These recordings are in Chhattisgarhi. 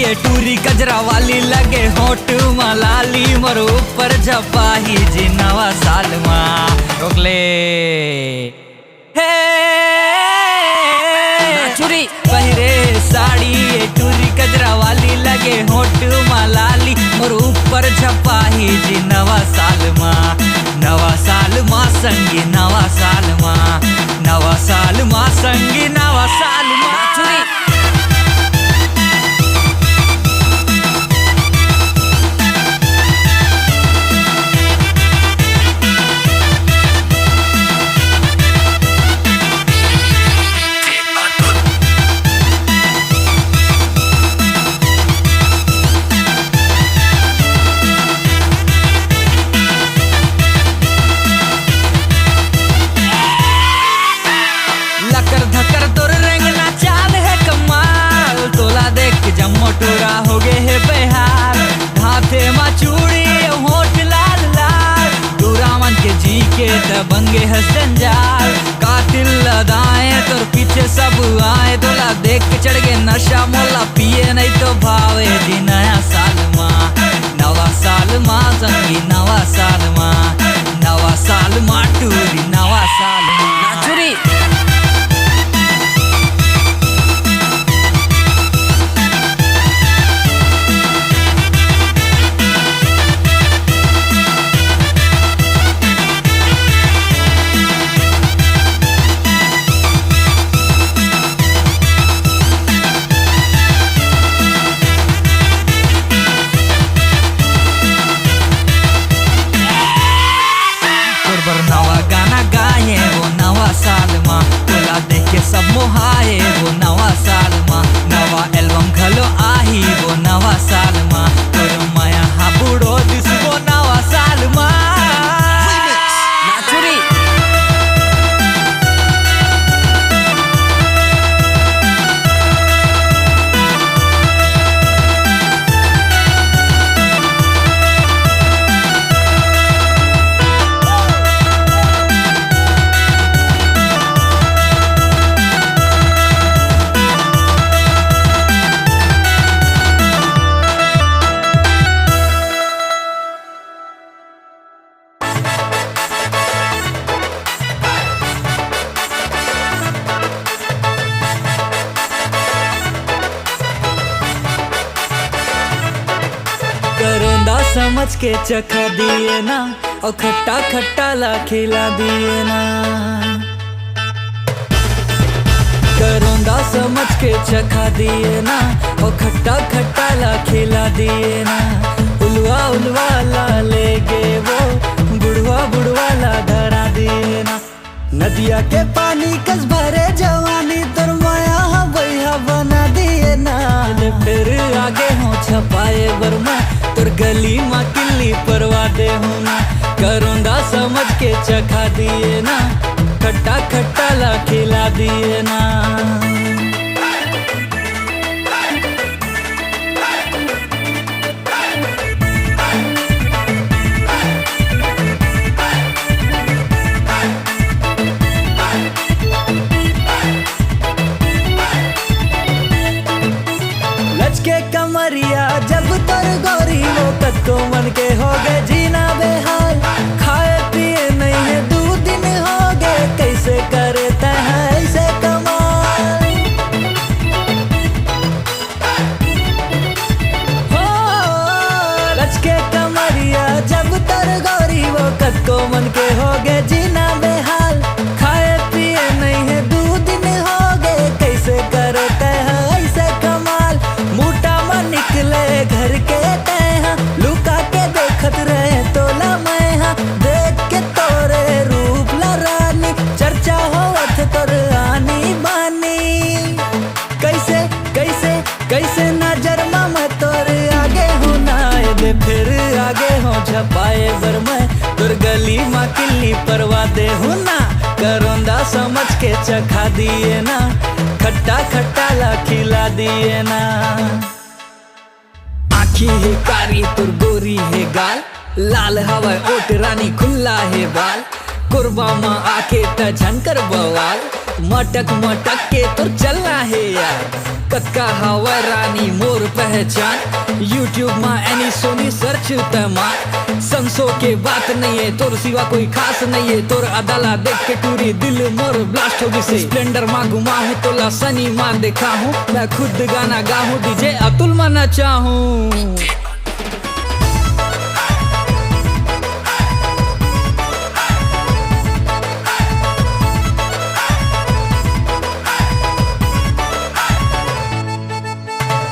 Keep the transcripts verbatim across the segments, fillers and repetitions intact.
ए टूरी कजरा वाली लगे होठ म लाली, मोर ऊपर झपाही जी नवा साल मा। रोक ले। हे चुरी पहिरे साड़ी, ए टूरी कजरा वाली लगे होठ म लाली, मोर ऊपर झपाही जी नवा साल मा। नवा साल मा संगी, नवा साल मा, नवा साल मा संगी, नवा साल मा। चुरी। लकर धकर तोर रेंगना चाल हे कमाल, तोला देख के जम्मो टूरा हो गे हे बेहाल। हाथे मा चूड़ी होठ लाल लाल, टूरा मन के जी के त बन गे हस जंजाल। कातिल लदाए तोर पीछे सब आए, तोला देख के चढ़ गे नशा, मोला पिए नहीं तो भावे जी नया साल मा। नवा साल मा संगी, नवा साल मा, नवा साल मा टूरी, नवा साल मा। नाचुरी। तोर बर नवा गाना गाए वो नवा साल मा, तोला देख के सब मोहाए वो नवा साल मा। नवा एल्बम घलो आही वो नवा साल मा, तोर मया हा बूढ़ो दिस वो नवा साल मा। नाचुरी। करोंदा समझ के चखा दिए ना, और खट्टा खट्टा ला खिला दिए ना। करोंदा समझ के चखा दिए ना, और खट्टा खट्टा ला खिला दिए ना। उलवा उलवा ला ले गे वो, बुढ़वा बुढ़वा ला धरा दिए ना। नदिया के पानी कस भरे जवानी, तोर मया हा बइहा बना दिए ना। ले फेर आगे हो छपाए बर मैं, तोर गली मा किल्ली परवा दे हूँ ना। करोंदा समझ के चखा दिए ना, खट्टा खट्टा ला खिला दिए ना। लचके कमरिया जब तोर गोरी, वो कतको मन के हो गे जीना बेहाल। खाए पिए नहीं है दू दिन हो गे, कैसे करे तै है ऐसे कमाल? हो, लचके कमरिया जब तोर गोरी, वो कतको मन के हो गे जीना बेहाल। खाए पिए नहीं है दू दिन हो गे, कैसे करे तै हा ऐसे कमाल? मुंह मा निकले घर के तै हा, लुका के देखत रहे तोला मैं हा। देख के तोरे रूप ला रानी, चर्चा होवत तोर आनी बानी। कैसे, कैसे, कैसे नजर मा मैं तोर आगे हूँ ना, ए दे फेर आगे हो झपाए बर मैं, तोर गली मा किल्ली परवा दे हूँ ना। करोंदा समझ के चखा दिए ना, खट्टा खट्टा ला खिला दिए ना। आँखी हे कारी तोर गोरी हे गाल, लाल हवय ओठ रानी खुल्ला हे बाल। कोरबा मा आके त झंकर बवाल, मटक मटक के तोर चलना हे यार, कतका हवय रानी मोर पहचान। YouTube मा एनी सोनी search तै मार, संसो के बात नइये, तोर सिवा कोई खास नइये। तोर अदा ला देख के टूरी दिल मोर blast हो गिसे। Splendor मा घुमाहूँ तोला सनी मा देखाहूँ, मैं खुद गाना गाहूँ, DJ अतुल मा नचाहूँ।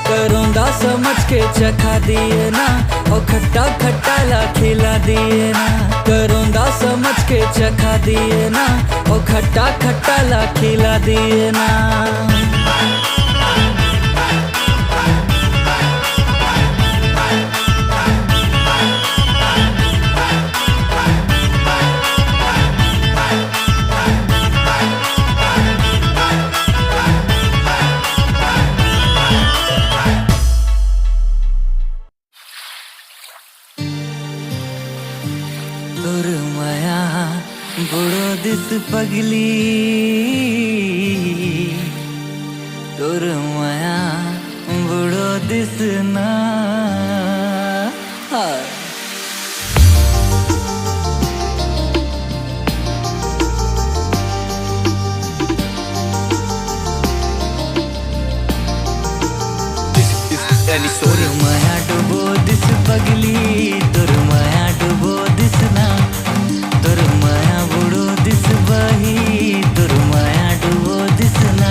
करोंदा समझ के चखा दिए ना, ओ खट्टा खट्टा ला खिला दिए ना। करोंदा समझ के चखा दिए ना, ओ खट्टा खट्टा ला खिला दिए ना। तोर मया बुड़ो दिस पगली, तोर मया बुड़ो दिस ना। हाँ। This is Annie तोर Soni। मया डुबो दिस पगली, तोर मया डुबो दिस ना, तोर मया बुड़ो दिस बही, तोर मया डुबो दिस ना।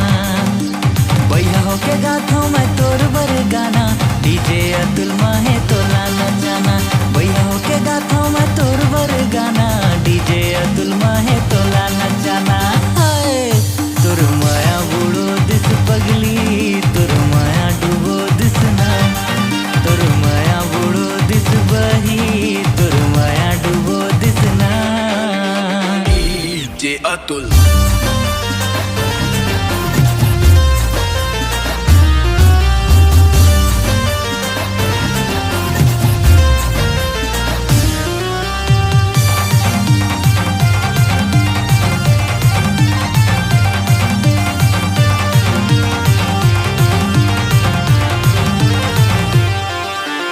बइहा होके गाथों मैं तोर बर गाना, DJ अतुल मा हे तोला नचाना। बइहा होके गाथों मैं तोर बर गाना, DJ अतुल मा हे तोला नचाना। हाय, तोर मया बुड़ो दिस पगली, तोर मया डुबो दिस ना, तोर मया बुड़ो दिस बही, तोर मया डुबो दिस ना। DJ अतुल।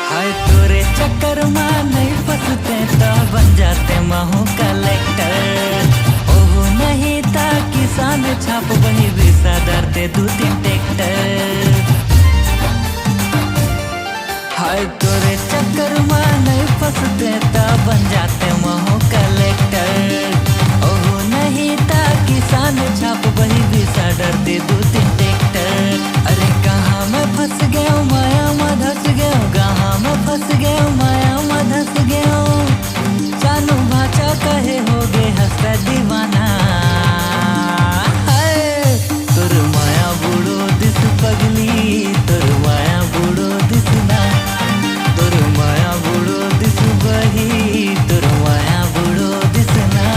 हाय तोरे चक्कर मा नइ फंसते त बन जाते महू कलेक्टर। ओहू नहीं त किसान छाप वही बिसा डरते दू तीन ट्रैक्टर। हाय तोरे चक्कर मा नइ फंसते त बन जाते महू कलेक्टर। ओहू नहीं त किसान छाप वही बिसा डरते दू तीन ट्रैक्टर। अरे कहाँ मैं फंस गयो, मया मा धस गयो, कहाँ मैं फंस गयो, मया मा धस गयो। जानू भाचा कहे होगे हंस दीवाना। हाय, तोर मया बुड़ो दिस पगली, तोर मया बुड़ो दिस ना, तोर मया बुड़ो दिस बही, तोर मया बुड़ो दिस ना।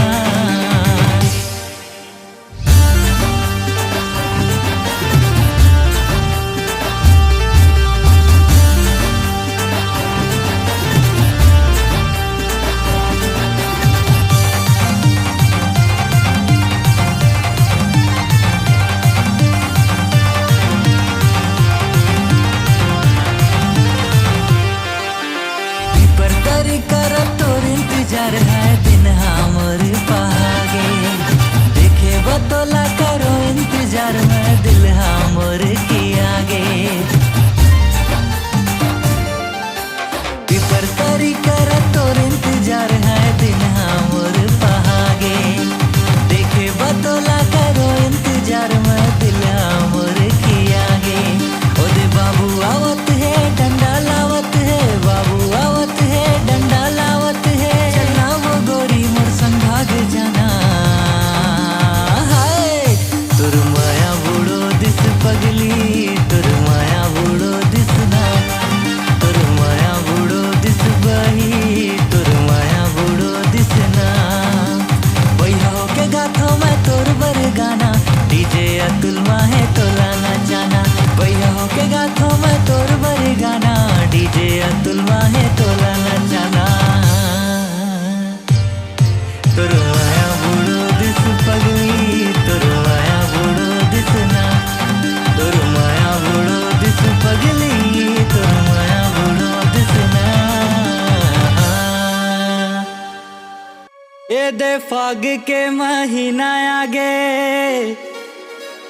दे फाग के महीना आगे,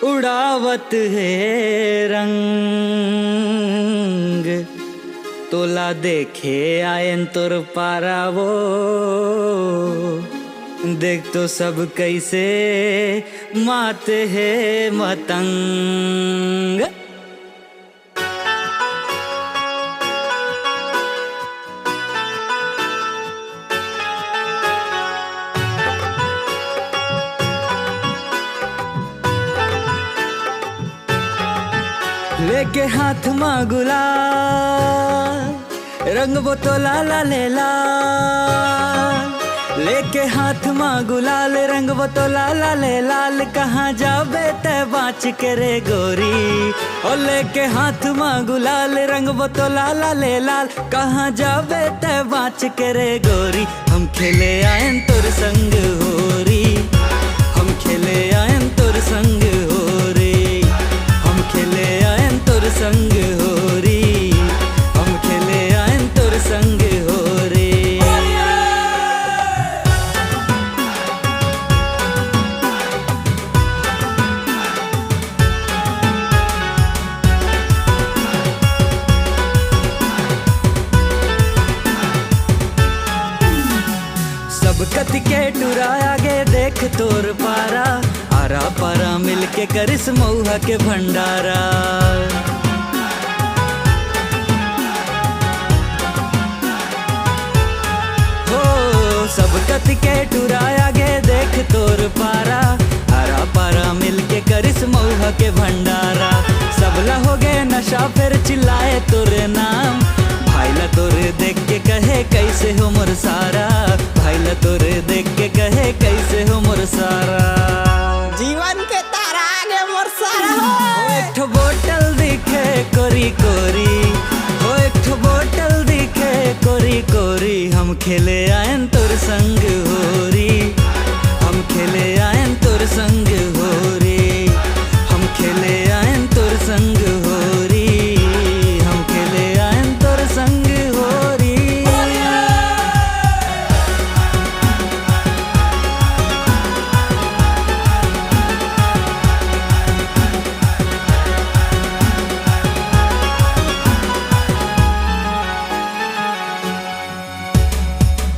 उड़ावत हे रंग। तोला देखे आयन तोर पारा वो, देख तो सब कैसे मात हे मतंग। लेके हाथ मा गुलाल, रंग वो तो लाला ले लाल। लेके हाथ मा गुलाल, रंग वो तो लाला ले लाल। कहाँ जाबे तै बाँच के रे गोरी? ओ लेके हाथ मा गुलाल, रंग वो तो लाला ले लाल। कहाँ जाबे तै बाँच के रे गोरी? हम खेले आयन तोर संग होरी, हम खेले आयन तोर संग होरी, हम खेले आयन तोर संग होरी, हम खेले आयन तोर संग होरी। सब कति के टुराया गे देख तोर पारा, आरा पारा मिलके करिस मऊहा के भंडारा। हो, सब कति के टुराया गे देख तोर पारा, आरा पारा मिलके करिस मऊहा के भंडारा। सबला हो गे नशा फेर चिल्लाए तोर नाम, भाई ला तोर देख के कहे कैसे हो मोर सारा, भाई ला तोर देख के कहे कैसे हो मोर सारा। जीवन के तारा आगे मोर सारा हो। हो एक ठो बोतल दिखे कोरी कोरी, हो एक ठो बोतल दिखे कोरी कोरी। हम खेले आयन तोर संग होरी, हम खेले आयन तोर संग होरी, हम खेले आयन तोर संग होरी, हम खेले आयन तोर संग होरी।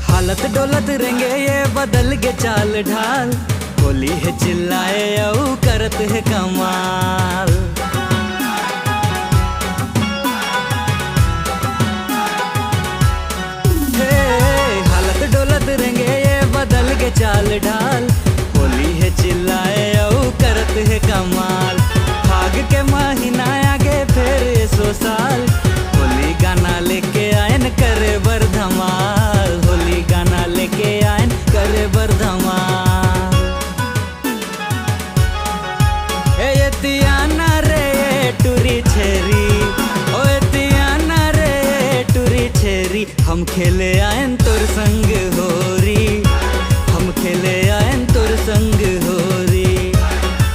हालत डोलत रेंगे ये बदल गे चाल ढाल, होली हे चिल्लाए अऊ करत हे कमाल। हे, हालत डोलत रेंगे ये बदल गे चाल ढाल, होली हे चिल्लाए अऊ करत हे कमाल। फाग के महीना आगे फेर एसो साल, होली गाना लेके आयन करे बर धमाल, होली गाना लेके आयन करे बर धमाल। ए एतियाना रे टुरी छेरी, ओ एतियाना रे टुरी छेरी। हम खेले आयन तोर संग होरी, हम खेले आयन तोर संग होरी,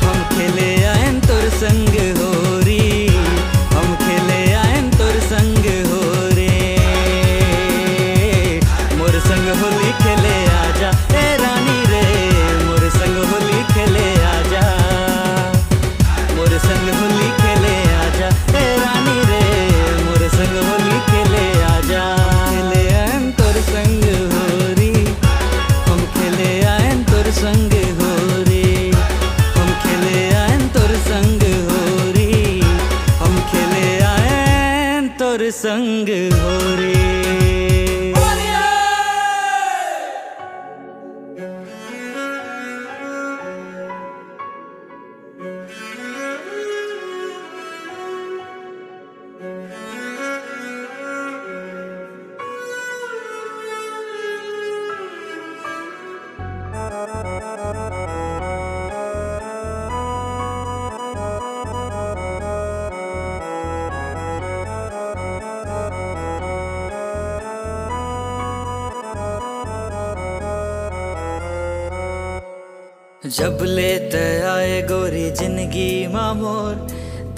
हम खेले आयन तोर संग होरी, हम खेले आयन तोर संग होरी। मोर संग होली खेले आजा, ए रानी रे, मोर संग होली खेले आजा। मोर संग होली खेले आजा, ए रानी रे, मोर संग होली खेले आजा। हम खेले आयन तोर संग होरी, हम खेले आयन तोर संग होरी, हम खेले आयन तोर संग होरी, हम खेले आयन तोर संग होरी। जब ले तै आए गोरी जिंदगी मा मोर,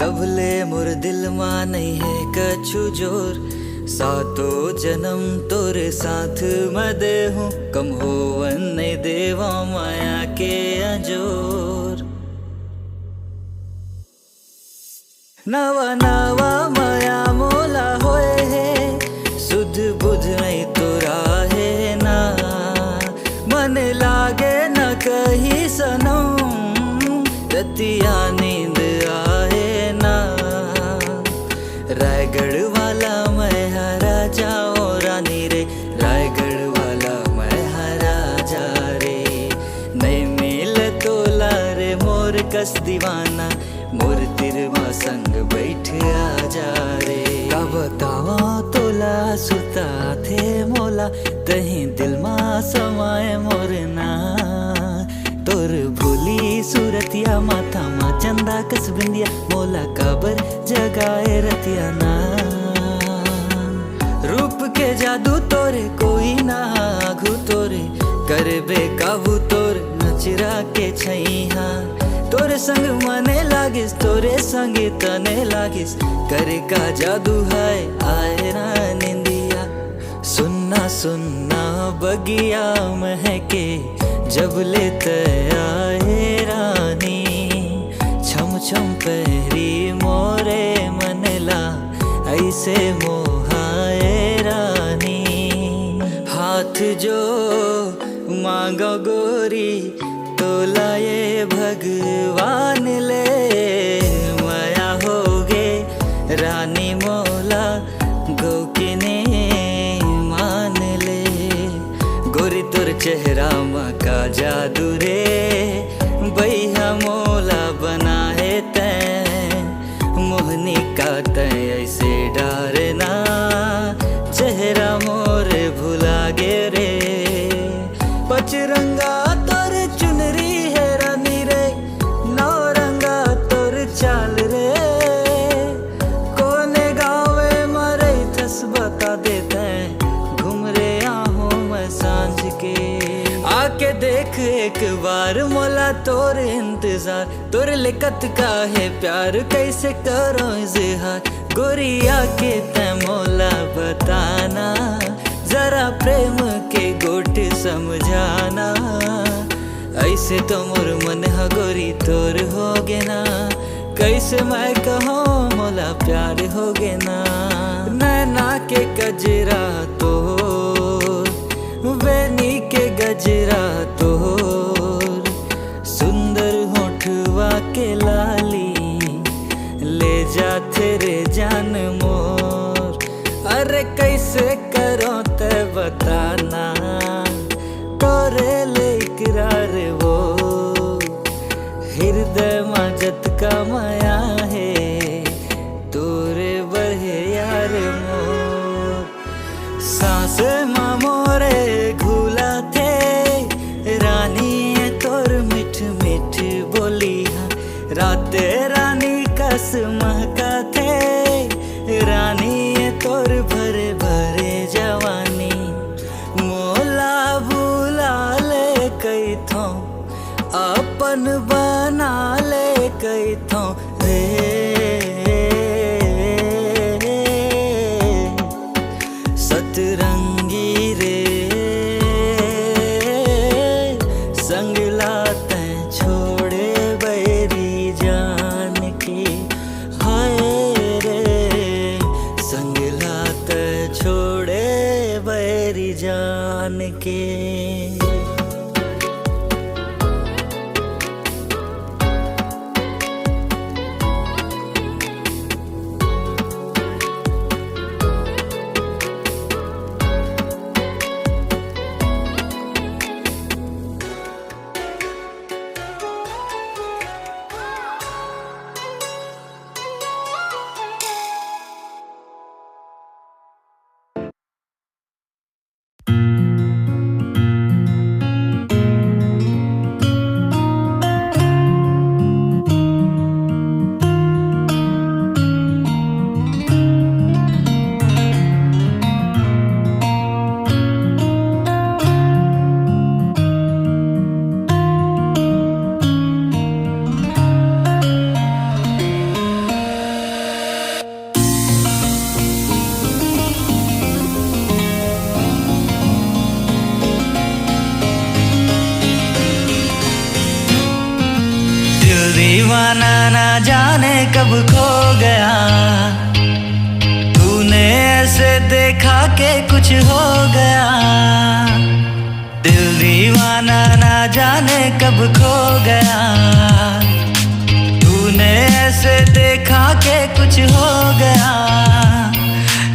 तब ले मोर दिल मा नइ हे कछु जोर। सातों जन्म तोरे साथ मैं देहूं, कम होवन नहीं देवा माया के अंजोर। नवा नवा माया मोला होए हे, सुध बुध नहीं तोरा हे ना। मन लागे न कहीं सनम, रतिया नींद आए ना। रायगढ़ वाला मैं हा राजा ओ रानी रे, रायगढ़ वाला मैं हा राजा रे। नहीं मिले तोला रे मोर कस दीवाना, मोर तिरमा संग बैठ आ जा रे। का बतावा तोला सुता थे मोला, तही दिल मा समाए मोर ना। तोर भोली सूरतिया, माथा मा चंदा कस बिंदिया, मोला काबर जगाए रतिया ना। रूप के जादू तोरे, कोई ना आघू तोरे, करबे काबू तोर नचरा के छैहा। तोरे संग मने लागिस, तोरे संग तने लागिस, करे का जादू है आए ना निंदिया। सुन्ना सुन्ना बगिया महके, जब ले तै आए रानी। छम छम पहरी मोरे मन ला, ऐसे मोहाए रानी। हाथ जो मांगो गोरी, तोला ये भगवान ले मया होगे, रानी मोला गोकिनी मान ले। गोरी तोर चेहरा मा का जादू रे, बैहा मोला बनाए तैं। मोहनी का तैं ऐसे डारना, चेहरा मोर भुला गे रे। पचरंगा तोर चुनरी हे रानी रे, नौरंगा तोर चाल रे। कोने गाँव मा रहिथस बता दे तैं, घूम रे आहूँ मैं सांझ के। आके देख एक बार मोला तोर इंतजार, तोर ले कतका हे प्यार, कैसे करो इजहार। गोरिया के तैं मोला बताना, जरा प्रेम के गोठ समझाना। ऐसे तो मोर मन ह गोरी तोर होगे ना, कैसे मैं कहूँ मोला प्यार होगे ना। नैना के गजरा तोर, वेनी के गजरा तोर, सुंदर होठवा के लाली ले जाथे रे जान मोर। अरे कैसे करो तैं बताना, तोरे ले इकरार वो, हृदय मा जतका माया हे, तोरे बर हे यार मोर। सांस मा मोरे घुला थे, रानी ये तोर मिठ मिठ बोली हा। राते रानी कस महका थे, रानी ये तोर भरे भरे जवानी। मोला बुला ले कहिथों, अपन बना ले कहिथों रे। सतरंगी रे, संगला तैं छोड़े बैरी जान के। हाय रे, संगला तैं छोड़े बैरी जान के। दीवाना ना जाने कब खो गया, तूने ऐसे देखा के कुछ हो गया। दिल दीवाना ना जाने कब खो गया, तूने ऐसे देखा के कुछ हो गया।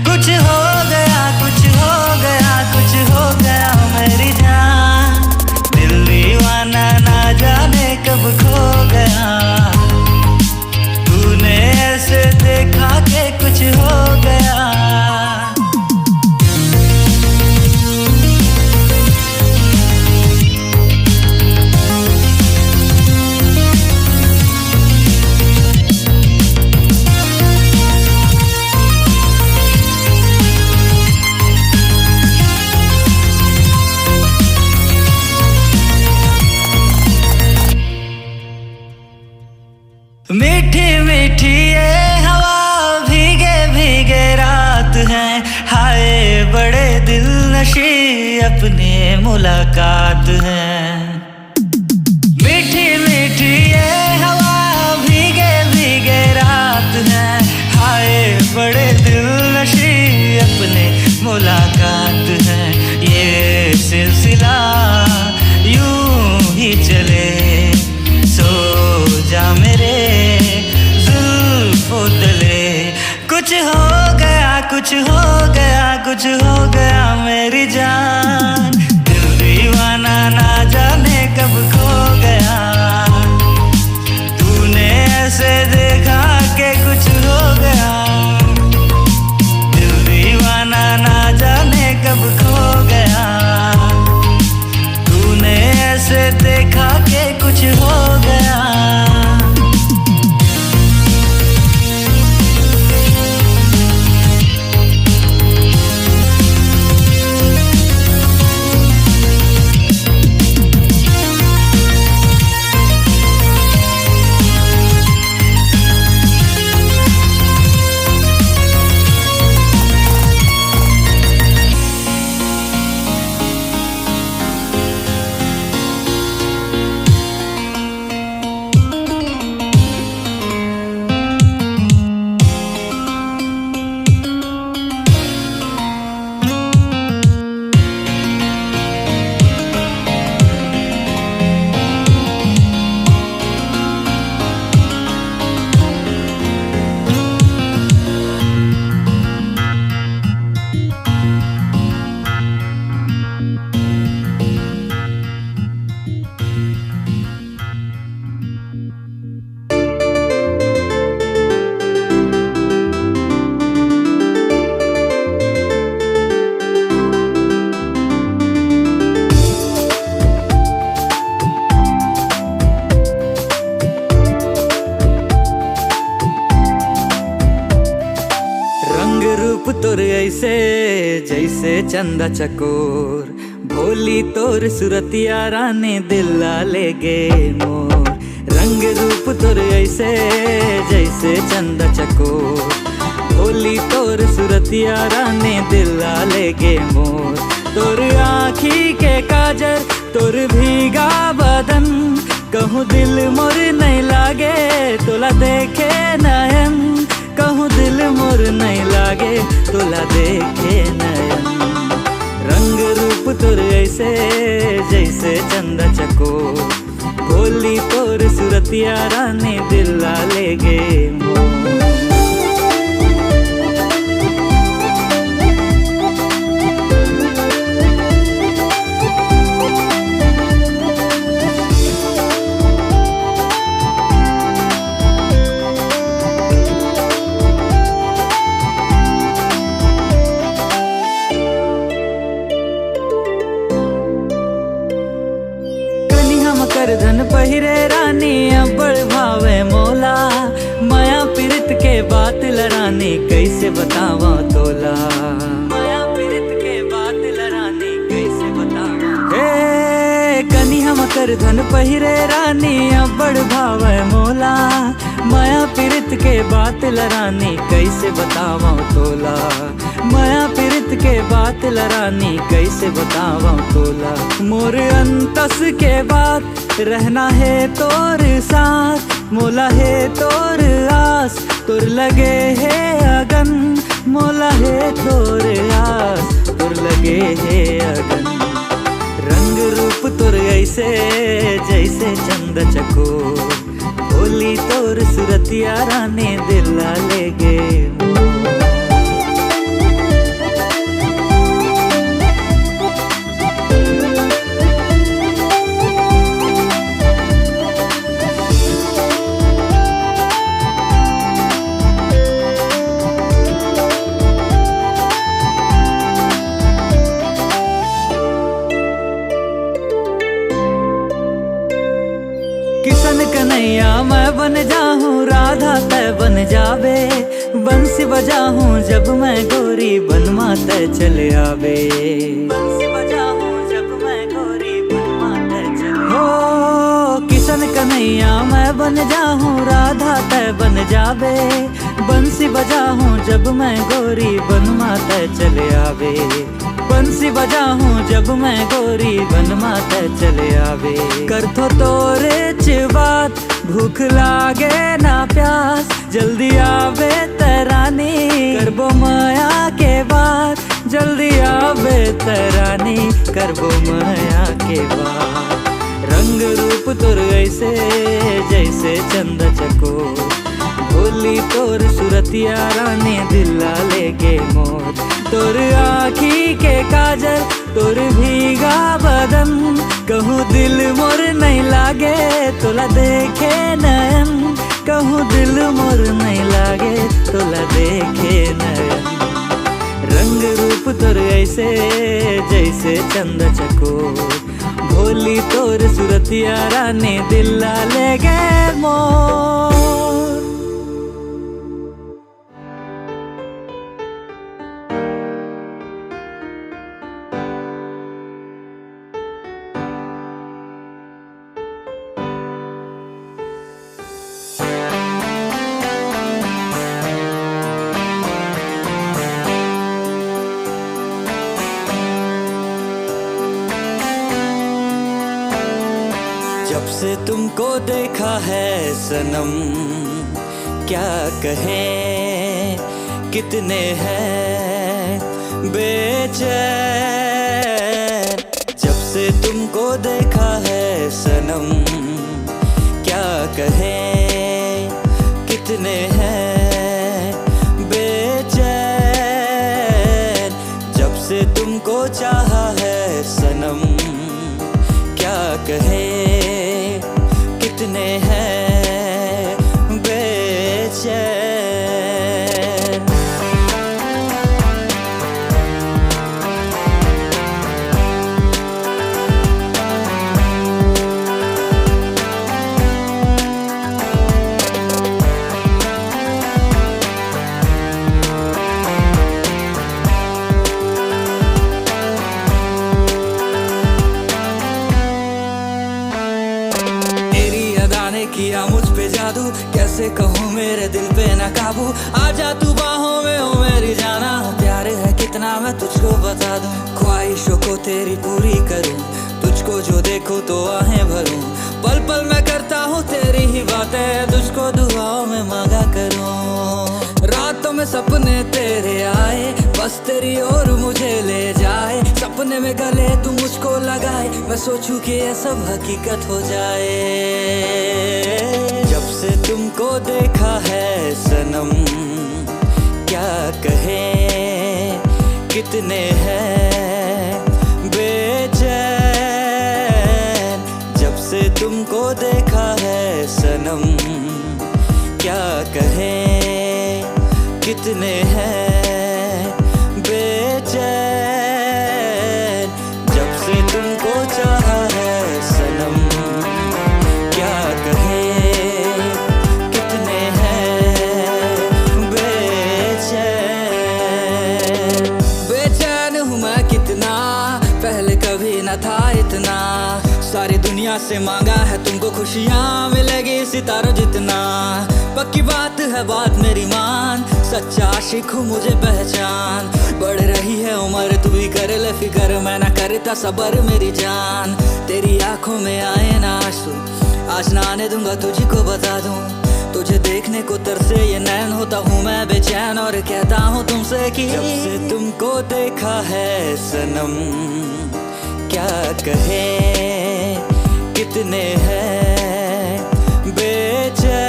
कुछ हो गया, कुछ हो गया, कुछ हो गया मेरी जान। दिल दीवाना ना जाने कब खो गया, तूने ऐसे देखा के कुछ हो गया। मीठी मीठी ये हवा, भीगे भीगे रात है। हाय बड़े दिल नशी, अपनी मुलाकात है। मीठी मीठी ये हवा, भीगे भीगे रात है। हाय बड़े दिल नशी, अपनी मुलाकात है। ये सिलसिला यूं ही चले, सो जा मेरे जुल्फों तले। कुछ हो गया, कुछ हो गया, कुछ हो गया मेरी जान। दिल दीवाना ना जाने कब खो गया, तूने ऐसे देखा के कुछ हो गया। दिल दीवाना ना जाने कब खो गया, तूने ऐसे देखा के कुछ हो गया। रंग रूप तोर ऐसे जैसे चंदा चकोर, भोली तोर सुरतिया रानी दिल ला ले गे मोर। रंग रूप तोर ऐसे जैसे चंदा चकोर, भोली तोर सुरतिया रानी दिल ला ले गे मोर। तोर आँखी के काजर, तोर भीगा बदन, कहूँ दिल मोर नहीं लागे तोला देखे नयन। कहूँ दिल मोर नहीं लागे तोला देखे नयन। रंग रूप तोर ऐसे जैसे चंदा चकोर, भोली तोर सुरतिया रानी दिल ला ले गे मोर। कनिहा म करधन पहिरे रानी अब्बड़ भावे मोला। मया पीरित के बात ल रानी कइसे बतावं तोला। मया पीरित के बात ल रानी कइसे बतावं। हे कनिहा म करधन पहिरे रानी अब्बड़ भावे मोला। मया पीरित के बात ल रानी कइसे बतावं तोला। मया पीरित के बात ल रानी कइसे बतावं तोला। मोर अंतस के बात रहना हे तोर साथ, मोला हे तोर आस, तोर लगे हे अगन। मोला हे तोर आस, तोर लगे हे अगन। रंग रूप तोर ऐसे, जैसे चंद चकोर। भोली तोर सुरतिया रानी, दिल ला ले गे मोर। किशन कन्हैया मैं बन जाहूँ, राधा तै बन जाबे। बंसी बजाहूँ जब मैं गोरी, बनमा तै चले आबे। बंसी बजाहूँ जब मैं गोरी, बनमा तै चले। हो किशन कन्हैया मैं बन जाहूँ, राधा तै बन जाबे। बंसी बजाहूँ जब मैं गोरी, बनमा तै चले आबे। बंसी बजाहूँ जब मैं गोरी, बनमा तै चले आबे। करथों तोरे च बात, भूख लागे ना प्यास, जल्दी आबे तै रानी, करबो मया के बात। जल्दी आबे तै रानी, करबो मया के बात। रंग रूप तोर ऐसे, जैसे चंद चकोर। भोली तोर सुरतिया रानी, दिल ला ले गे मोर। तोर आँखी के काजल, तोर भीगा बदन। कहूँ दिल मोर नहीं लागे, तोला देखे नयन। कहूँ दिल मोर नहीं लागे, तोला देखे नयन। रंग रूप तोर ऐसे, जैसे चंद चकोर। भोली तोर सुरतिया रानी, दिल ला ले गे मोर। जब से तुमको देखा है सनम, क्या कहें कितने हैं बेचैन। जब से तुमको देखा है सनम, क्या कहें कितने हैं बेचैन। जब से तुमको चाहा है सनम, क्या कहें कितने हैं बेचैन। तेरी अदा ने किया मुझ पे जादू, कैसे कहूँ मेरे दिल पे ना काबू। आजा तू बाहों में, ओ मेरी जाना, प्यार है कितना मैं तुझको बता दूँ। ख्वाहिशों को तेरी पूरी करूँ, तुझको जो देखूँ तो आहें भरूँ। पल पल मैं करता हूँ तेरी ही बातें, तुझको दुआओं में मांगा करूँ। रातों में सपने तेरे आए, बस तेरी ओर मुझे ले जाए। सपने में गले तू मुझको लगाए, मैं सोचूं कि ये सब हकीकत हो जाए। जब से तुमको देखा है सनम, क्या कहें कितने हैं बेचैन। जब से तुमको देखा है सनम, क्या कहें कितने हैं बेचैन। जब से तुमको चाहा है सनम, क्या कहें कितने हैं बेचैन। बेचैन हूँ मैं कितना, पहले कभी न था इतना। सारी दुनिया से मांगा है तुमको, खुशियाँ मिलेगी सितारों जितना। पक्की बात है बात मेरी मान, सच्चा आशिक हूँ मुझे पहचान। बढ़ रही है उम्र तू भी कर ले फिक्र, मैं ना करता सबर मेरी जान। तेरी आंखों में आए ना आंसू, आज ना आने दूंगा तुझको, बता दूं। तुझे देखने को तरसे ये नैन, होता हूँ मैं बेचैन और कहता हूँ तुमसे कि जब से तुमको देखा है सनम, क्या कहे कितने हैं बेचैन।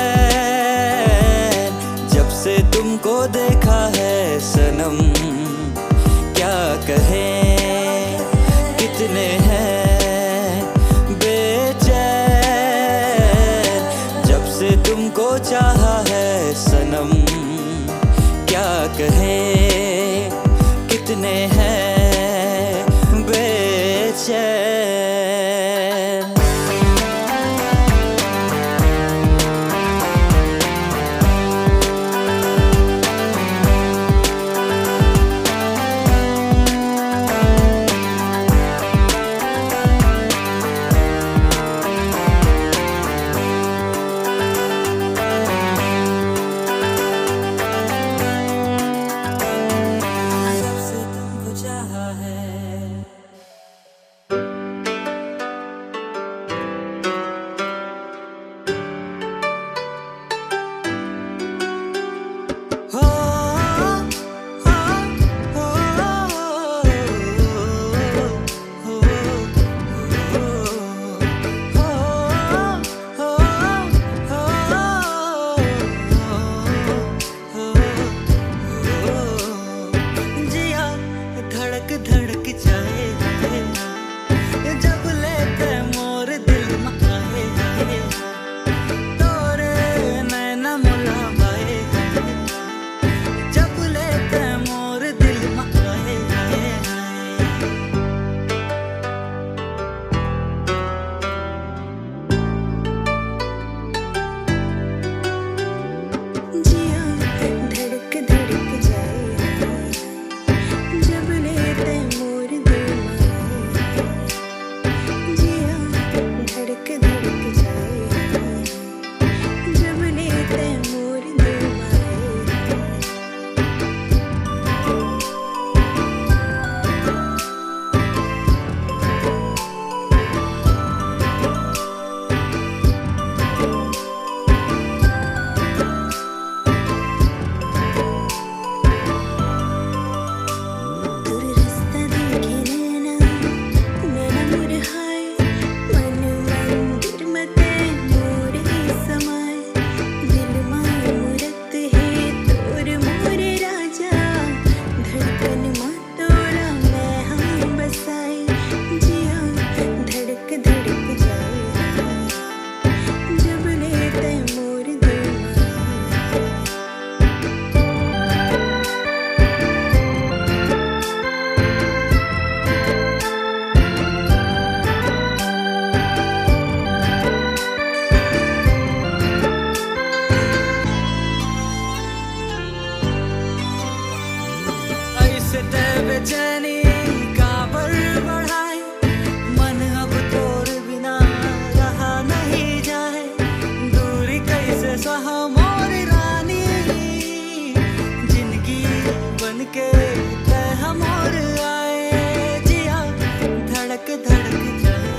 जब से तुमको देखा है सनम, क्या कहे कितने हैं बेचैन। जब से तुमको चाहा है सनम, क्या कहे कितने हैं बेचैन। जिया धड़क धड़क जाए, जब लेते मोर दिल में आए, तोरे नैना मुलावाए, जब लेते मोर दिल में आए। जिया धड़क धड़क जाए, जब लेते मोर दिल माए। जिया धड़क धड़क जाए, जब लेते मोर दिल माए। ऐसे ते बेचैनी काबर बढ़ाए, मन अब तोर बिना रहा नहीं जाए। दूरी कैसे सहा मोर रानी, जिंदगी बन के ते हमर आए। जिया धड़क धड़क जाए,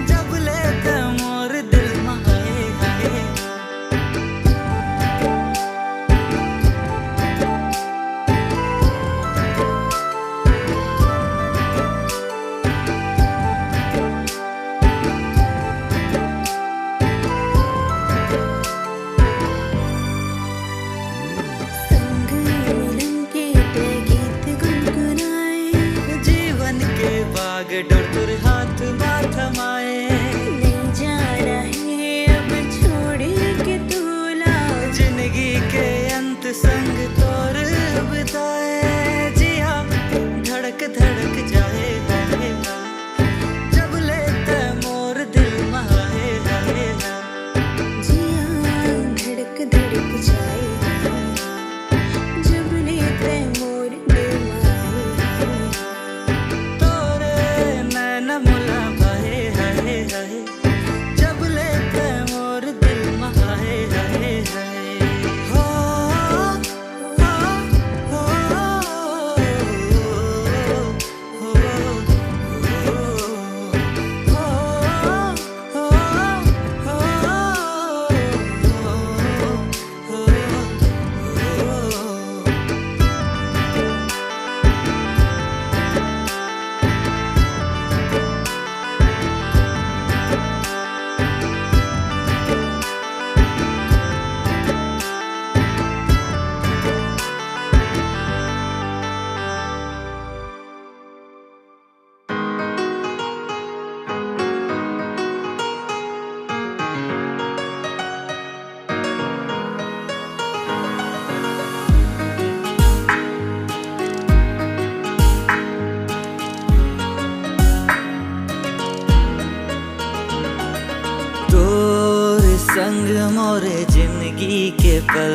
जब लेते मोर दिल माए। संग मोरे जिंदगी के पल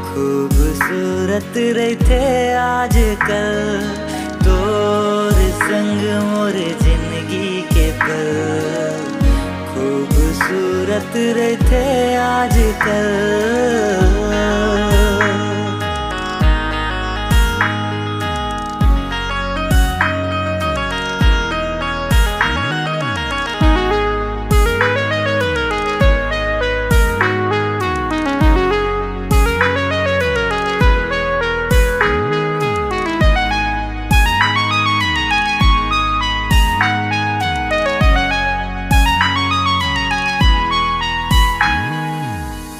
खूबसूरत रहिथे आजकल। तोर संग मोरे जिंदगी के पल खूबसूरत रहिथे आजकल।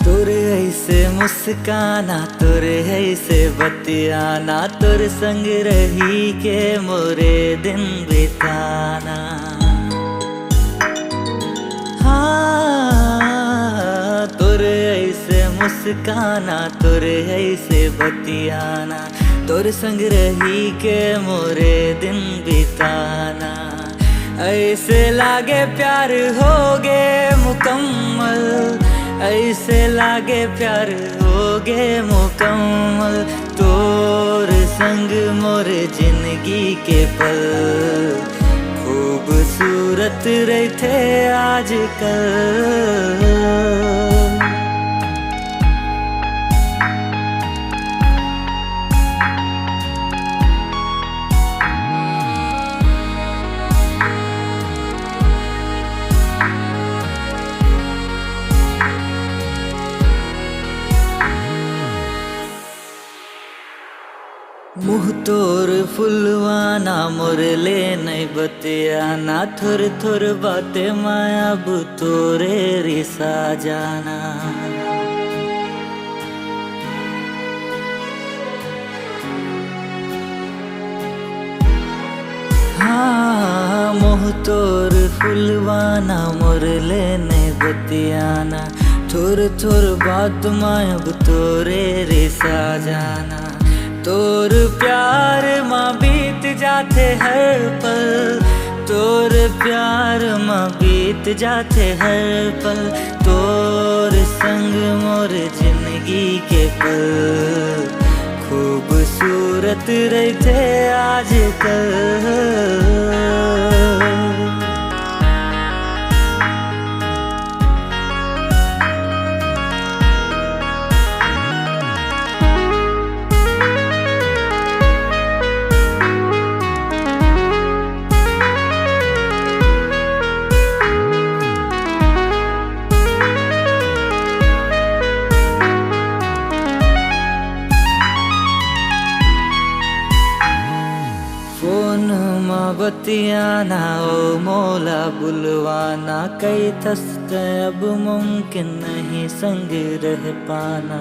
तोर ऐसे मुस्काना, तोर ऐसे बतियाना, तोर संग रही के मोरे दिन बिताना। हाँ, तोर ऐसे मुस्काना, तोर ऐसे बतियाना, तोर संग रही के मोरे दिन बिताना। ऐसे लागे प्यार होगे मुकम्मल, ऐसे लागे प्यार होगे मुकम्मल। तोर संग मोर जिंदगी के पल खूबसूरत रहिथे आजकल। मुँह तोर फुलवाना, मोर ले नइ बतियाना, थोर थोर बाते मा अब तोरे रिसा जाना। हाँ, मुँह तोर फुलवाना, मोर ले नइ बतियाना, थोर थोर बात मा अब तोरे रिसा जाना। तोर प्यार मा बीत जाथे हर पल, तोर प्यार मा बीत जाथे हर पल। तोर संग मोर जिंदगी के पल खूबसूरत रहिथे आजकल। फोन मा बतियाना, ओ मोला बुलवाना, कहिथस त अब मुमकिन नहीं संग रह पाना।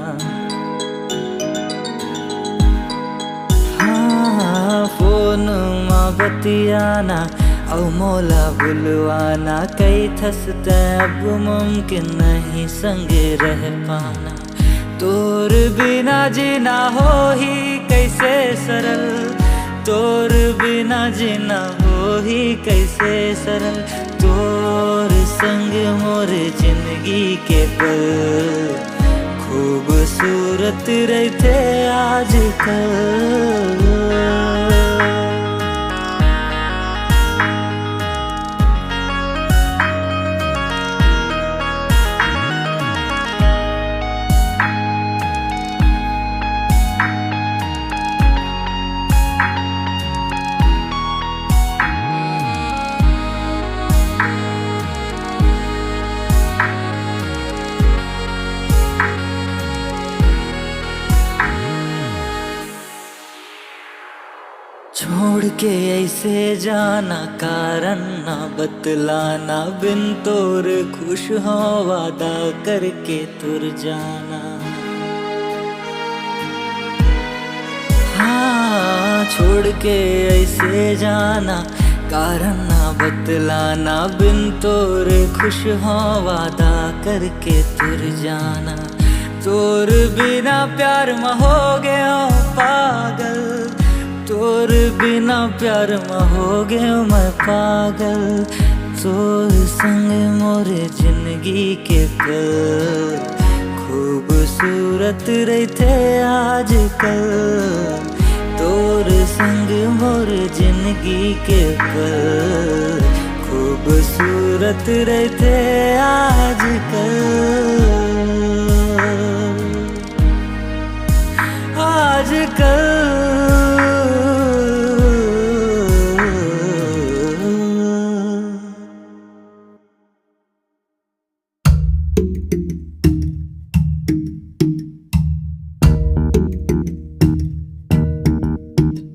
हाँ, फोन मा बतियाना, ओ मोला बुलवाना, कहिथस त अब मुमकिन नहीं संग रह पाना। तोर बिना जीना होही कइसे सरल, तोर बिना जीना होही कइसे सरल। तोर संग मोर जिंदगी के पल खूबसूरत रहिथे आजकल। छोड़ के ऐसे जाना, कारण ना बतलाना, बिन तोर खुश हो वादा करके तुर जाना। हाँ, छोड़ के ऐसे जाना, कारण ना बतलाना, बिन तोर खुश हो वादा करके तुर जाना। तोर बिना प्यार म हो गयो पागल, तोर बिना प्यार म हो गयो मैं पागल। तोर संग मोर जिंदगी के पल खूबसूरत रहिथे आजकल। तोर संग मोर जिंदगी के पल खूबसूरत रहिथे आजकल। आजकल।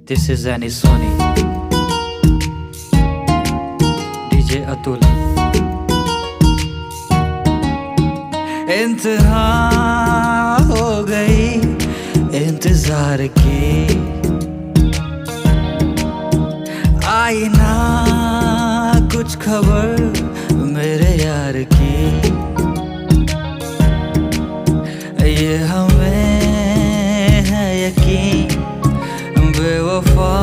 This is Annie Soni, D J Atul. इंतहा हो गई इंतजार की, आई ना कुछ खबर मेरे यार की। ये हमें है यकीन, बेवफा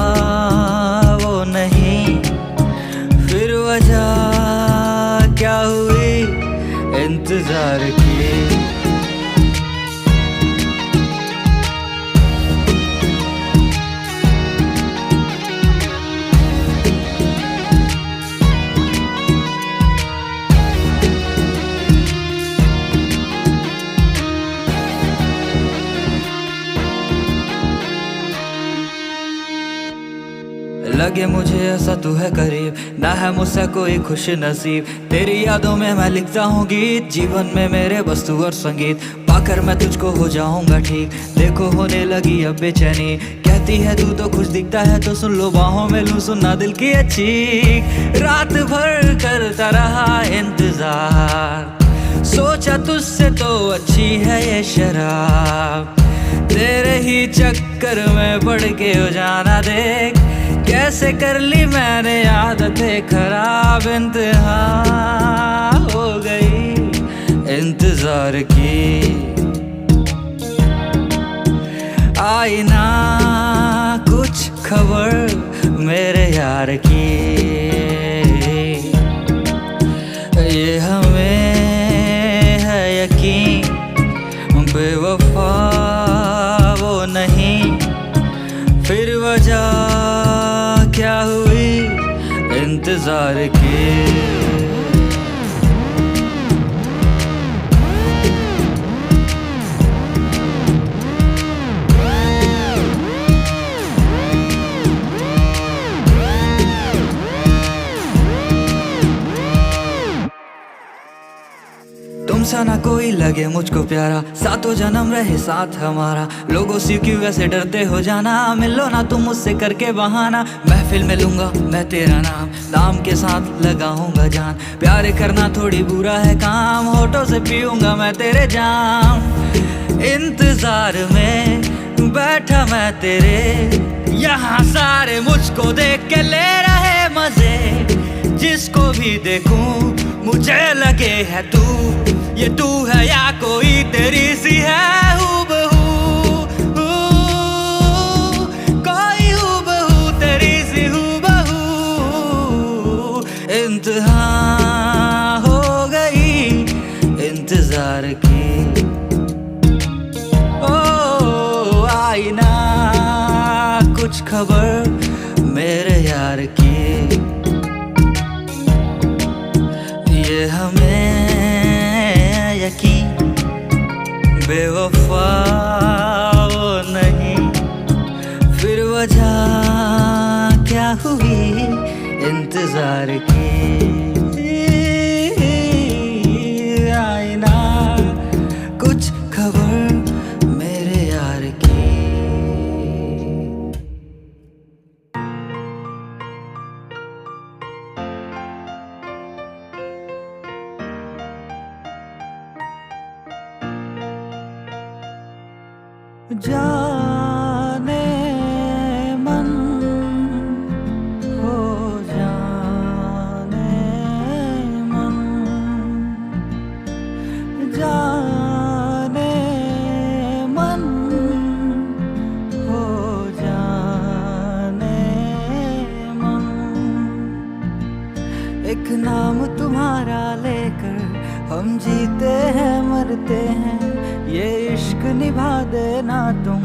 वो नहीं, फिर वजह क्या हुई इंतजार की। लगे मुझे ऐसा तू है करीब, ना है मुझसे कोई खुश नसीब। तेरी यादों में मैं लिखता हूँ गीत, जीवन में मेरे बस तू और संगीत। पाकर मैं तुझको हो जाऊंगा ठीक, देखो होने लगी अब बेचैनी। कहती है तू तो खुश दिखता है, तो सुन लो बाहों में लूं, सुनना दिल की ये चीख। रात भर करता रहा इंतजार, सोचा तुझसे तो अच्छी है ये शराब। तेरे ही चक्कर में पड़ के हो जाना देख, कैसे कर ली मैंने आदतें खराब। इंतहा हो गई इंतजार की, आई ना कुछ खबर मेरे यार की। ये हमें है यकीन, बेवफा वो नहीं, फिर वजह क्या हुई इंतजार की। तुम सा ना कोई लगे मुझको प्यारा, सातों जन्म रहे साथ हमारा। लोगों से क्यों ऐसे डरते हो जाना, मिलो ना तुम मुझसे करके बहाना। महफिल में लूंगा मैं तेरा नाम, नाम के साथ लगाऊंगा जान। प्यार करना थोड़ी बुरा है काम, होठों से पीऊंगा मैं तेरे जाम। इंतजार में बैठा मैं तेरे, यहाँ सारे मुझको देख के ले रहे मजे। जिसको भी देखूं मुझे लगे है तू, ये तू है या कोई तेरी सी है हूबहू। कोई हूबहू तेरी सी हूबहू। इंतहा हो गई इंतजार की। ओ आई ना कुछ खबर मेरे यार की। ये हमें यकीन, बेवफा वो नहीं, फिर वजह क्या हुई इंतजार की। आई ना कुछ खबर मेरे यार की। जाने मन हो, जाने मन, जाने मन हो, जाने मन। एक नाम जीते हैं मरते हैं, ये इश्क निभा देना तुम,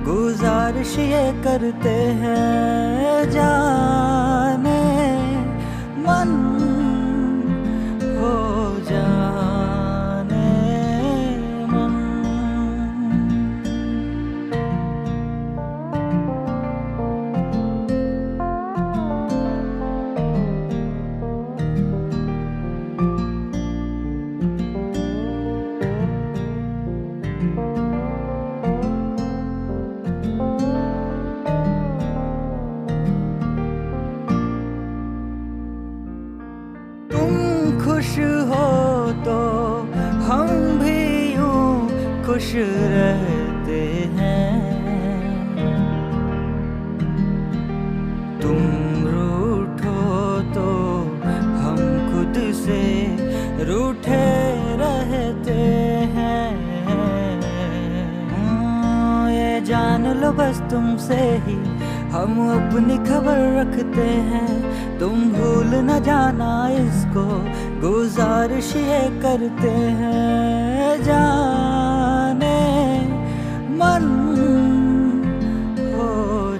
गुजारिश ये करते हैं, जाने मन, हो जाने मन। तुम खुश हो तो हम भी यूं खुश रहते हैं। तुम रूठो तो हम खुद से रूठे रहते हैं। हाँ, ये जान लो बस तुमसे ही हम अपनी खबर रखते हैं। तुम भूल न जाना इसको, गुजारिश ये करते हैं, जाने मन, हो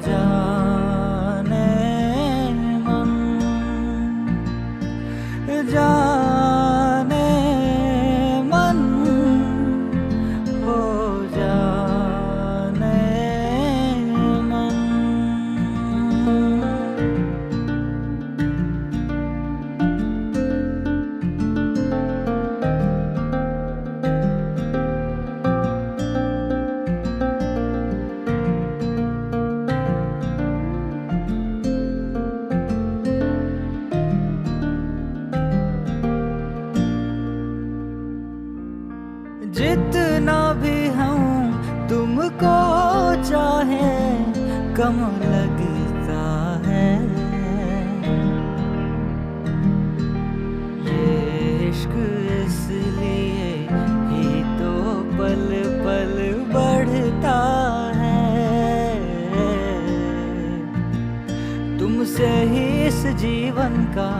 जाने मन, जाने मन, हो जाने मन। जितना भी हम तुमको चाहे, कम लगता है। ये इश्क इसलिए ही तो पल पल बढ़ता है। तुमसे ही इस जीवन का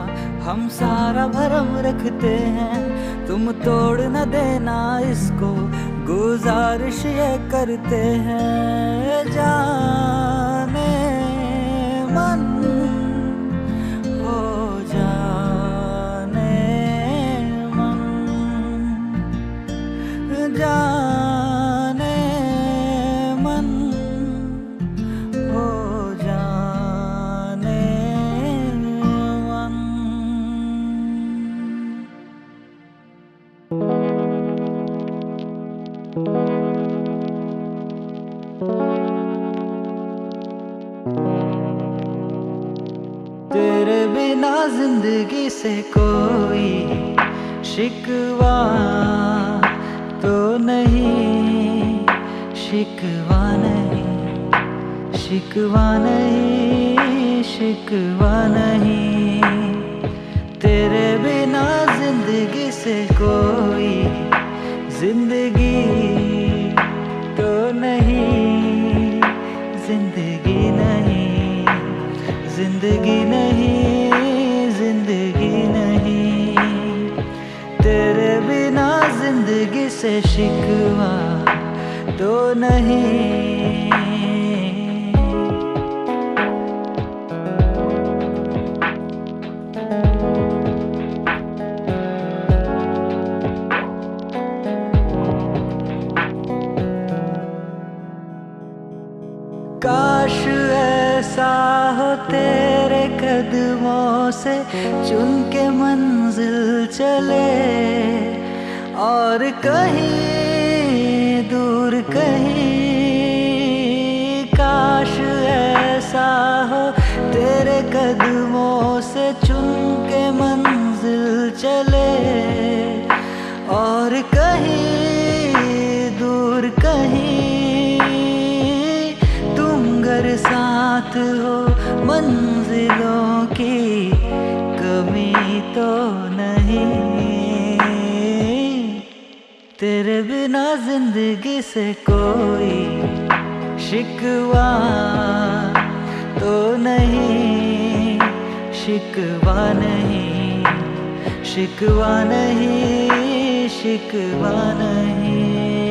हम सारा भरम रखते हैं। तुम तोड़ न देना इसको, गुजारिश ये करते हैं, जाने मन, हो जाने मन, जाने मन, हो जाने मन। तेरे बिना जिंदगी से कोई शिकवा तो नहीं, शिकवा नहीं, शिकवा नहीं, शिकवा नहीं। तेरे बिना जिंदगी से कोई जिंदगी तो नहीं, जिंदगी नहीं, जिंदगी नहीं, जिंदगी नहीं। तेरे बिना जिंदगी से शिकवा तो नहीं। काश ऐसा हो तेरे कदमों से चुन के मंजिल चले, और कहीं दूर कहीं। काश ऐसा हो तेरे कदमों से चुन के मंजिल चले, और कहीं दूर कहीं। तुम घर साथ हो, मंजिलों की कमी तो नहीं। तेरे बिना जिंदगी से कोई शिकवा तो नहीं, शिकवा नहीं, शिकवा नहीं, शिकवा नहीं।